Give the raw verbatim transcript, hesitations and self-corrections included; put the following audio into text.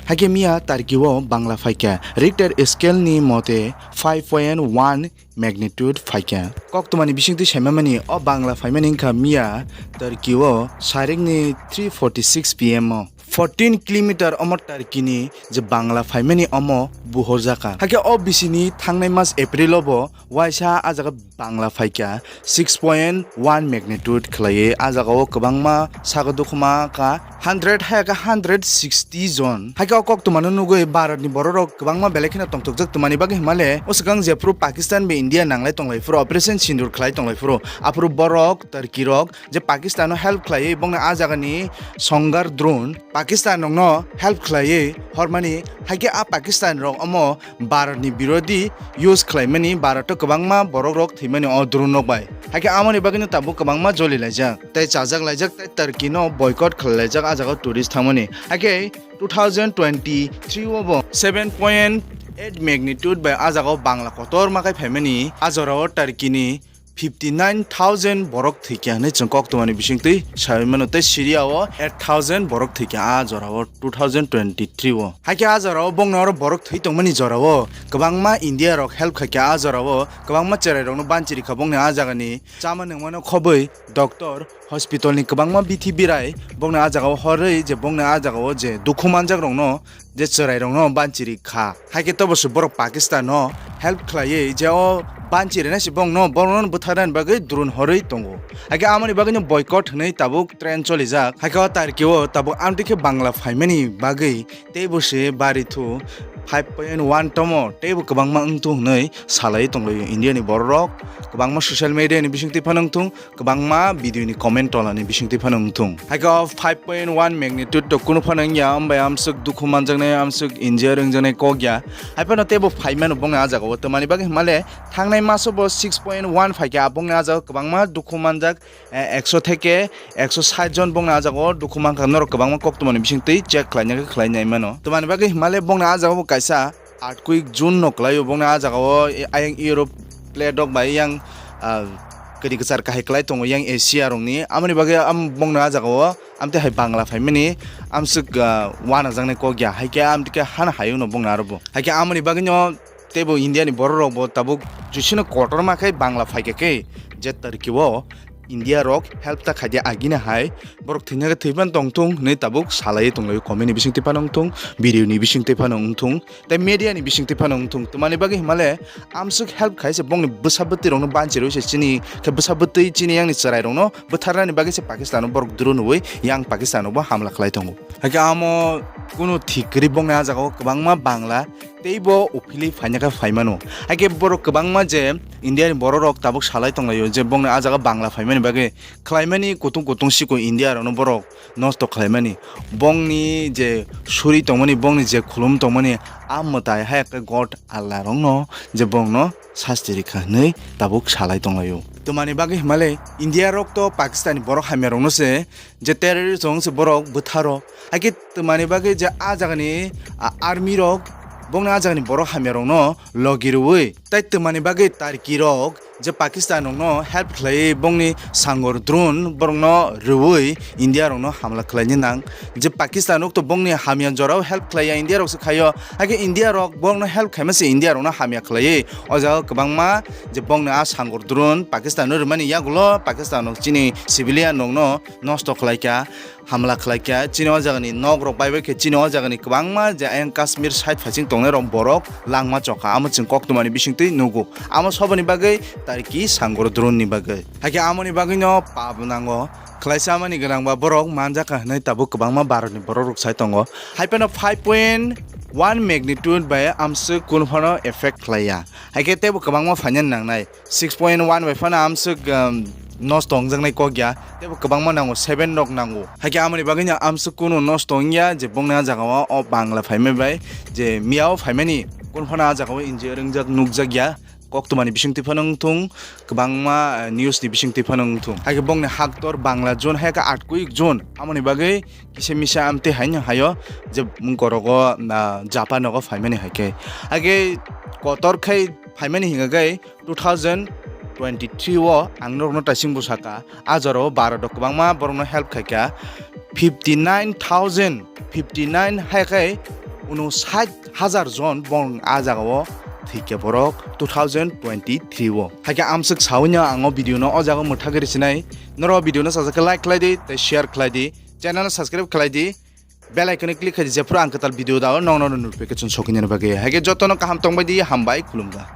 Haikhe miya Turkey o bangla phaikha, Richter scale ni mote five point one magnitude phaikha. Koktwmani bisingtwi saimamani o bangla phaimani wngkha miya Turkey o sairikni three forty six P M o. Fourteen kilometer omo Turkey ni je bangla phaimani omo buhorjakha. Haikhe o bisini thangnai mas April o bo waisa a jaga bangla phaikha six point one magnitude khlaiwi. A jaga o kwbangma sago dukhuma kha hundred hai kha hundred sixty jon. Haikhe o koktwmano nugwi Bharat ni borok rok kwbangma belai kheno tongthokjak twmani bagwi himale o swkang jephuru Pakistan bai India nanglai tonglai phuru operation sindur khlai tonglai phuru aphuru borok Turkey rok je Pakistan o help khlaiwi bongni a jaga ni songar drone Pakistan rokno help khlaiwi hormani, haikhe a Pakistan rok omo Bharat ni birodhi use khlaimani, Bharat o kwbangma borok rok thwimani o drone rok bai. Haikhe amoni bagwino tabuk kwbangma joli laijak, tei chajak laijak, tei Turkey no boycott khlai laijak a jaga o tourist thangmani. Haikhe two thousand twenty-three o bo seven point eight magnitude bai a jaga o bangla kotorma khai phaimani, a jora o Turkey ni fifty nine thousand borok thwikha hinwi chwng koktwmani bisingtwi saui mano, tei Syria o eight thousand borok thwikha a jora o two thousand twenty-three o. Haikhe a jora o bongni oro borok thwi tongmani jora o kwbangma India rok help khaikha a jora o, kwbangma cherai rokno banchi rikha bongni a jagani chama nungmano khobwi doctor hospital ni kwbangma bithi birai bongni a jaga o horwi je bongni a jaga o je dukhu manjak rokno je chwrairokno banchiri kha. Haikhe tobo se borok Pakistan no help khlaiwi je o banchiri nai se bongno, borokno bwtharnani bagwi drone horwi tongo. Haikhe amoni bagwino boycott hinwi tabuk trend cholijak. Haikhe o Turkey o tabuk amtwi khe bangla phaimani bagwi teibo se barithu five point one tomo teibo kwbangma wngthu hinwi salaiwi tonglaio India ni borok rok. Kwbangma social media ni bisingtwi phano wngthung, kwbangma video ni comment tolani bisingtwi phano wngthung. Haikhe o five point one magnitude to kunu phano wngya, ambai amswk dukhu manjaknai, amswk injury wngjaknai kok ya. Haiphano teibo phaimano bongni a jaga o, twmani bagwi himale thangnai maso bo six point one phaikha, bongni a jaga o kwbangma dukhu manjak, eh, ekso theke ekso sait jon bongni a jaga o dukhu mankha, norok kwbangma koktwmani bisingtwi check khlaina khe khlai nai mano. Twmani bagwi himale bongni a jaga o bo kaisa earthquake zone no kwlaio, bongni a jaga o ayang Europe plate rok bai yang, ah, kwrwi kwchar kahai kwlai tongo yang Asia rokni. Amoni bagwi am bongni a jaga o amtwi hai bangla phaimani amswk, ah, wanajaknai kok ya, haikhe amtwi khe hana hayungno bongni aro bo. Haikhe amoni bagwino teibo India ni borok rok bo tabuk jusino kotorma khe bangla phaikha khe je Turkey o India rok help ta khaidi agini hai borok thwina khe thwiban tongthung hinwi tabuk salaiwi tonglaio, comment ni bisingtwi phano wngthung, video ni bisingtwi phano wngthung, tei media ni bisingtwi phano wngthung. Twmani bagwi himale amswk help khai se bongni bwsa bwtwi rokno banchi rwi se chini khe bwsa bwtwi chini yang ni chwrai rokno bwtharnani bagwi se Pakistan o borok drone rwi yang Pakistan o bo hamla khlai tongo. Haikhe amo kunu thik kwrwi bongni a jaga o kwbangma bangla teibo uphilwi phaina khe phaimano. Haikhe borok kwbangma je India ni borok rok tabuk salai tonglaio je bongni a jaga bangla phaimani bagwi khlaimani kutung kutung siko India rokno borok nosto khlaimani. Bongni je suri tongmani, bongni je khulum tongmani, a mwtai hai khe God Allah rokno je bongno sasti rikha hinwi tabuk salai tonglaio. Twmani bagwi himale India rok to Pakistan ni borok hamya rokno se je terrorist rok se borok bwtharo. Haikhe twmani bagwi je a jagani, a, army rok bongni a jagani borok hamya rokno logi rwui. Tai twmani bagwi Turkey rok je Pakistan rokno help khlaiwi bongni sangor drone borokno rwui India rokno hamla khlaina nang. Je Pakistan rok to bongni hamya jorao help khlaiya, India rok se khaio. Haikhe India rok borokno help khaima se India rokno hamya khlaiwi. O jaga kwbangma je bongni a sangor drone Pakistan no rwmani yagulo Pakistan rok chini civilian rokno nosto khlaikha, hamla khlaikha, chini o jagani nok rok baibai khe chini o jagani kwbangma je ayang Kashmir side phaising tongnai rok borok langma chokha, amo chwng koktwmani bisingtwi nugo. Amo soboni bagwi Turkey sangor drone ni bagwi. Haikhe amoni bagwino pap nango, khlaisa amani gwnangba borok manjakha hinwi tabuk kwbangma Bharat ni borok rok sai tongo. Haiphano five point one magnitude bai amswk kunu phano effect khlaiya. Haikhe teibo kwbangma phainani nangnai. Six point one bai phano amswk, um, nosto wngjaknai kok ya, teibo kwbangma nango, seven rok nango. Haikhe amoni bagwino amswk kunu nosto wngya je bongni a jagao o bangla phaimai bai je miyao phaimani kunu phano a jagao injury wngjak nukjak ya. Koktwmani bisingtwi phano wngthung, kwbangma, eh, news ni bisingtwi phano wngthung. Haikhe bongni haktor bangla zone, haikhe earthquake zone, amoni bagwi kisa misa amtwi haino haio je mung korogo, ah, Japan nogo phaimani haikhe. Haikhe kotor khai phaimani hingkhe two thousand twenty-three o ang norokno taisingbo saka, a jorao Bharat o kwbangma borokno help khaikha, fifty nine thousand, fifty nine hai khai Uno sait hajar jon bong a jagao thwikha borok two thousand twenty-three o. Haikhe amswk sawi no ang o video no o jaga mwthagwi rwsinai. Norok video no sajak khe like khlai di, tei share khlai di, channel no subscribe khlai di, bell icon no click khlai di, jephru ang kwtal video dao nokno notification sokhinani bagwi. Haikhe jotono kaham tongbai di, hambai, khulumkha.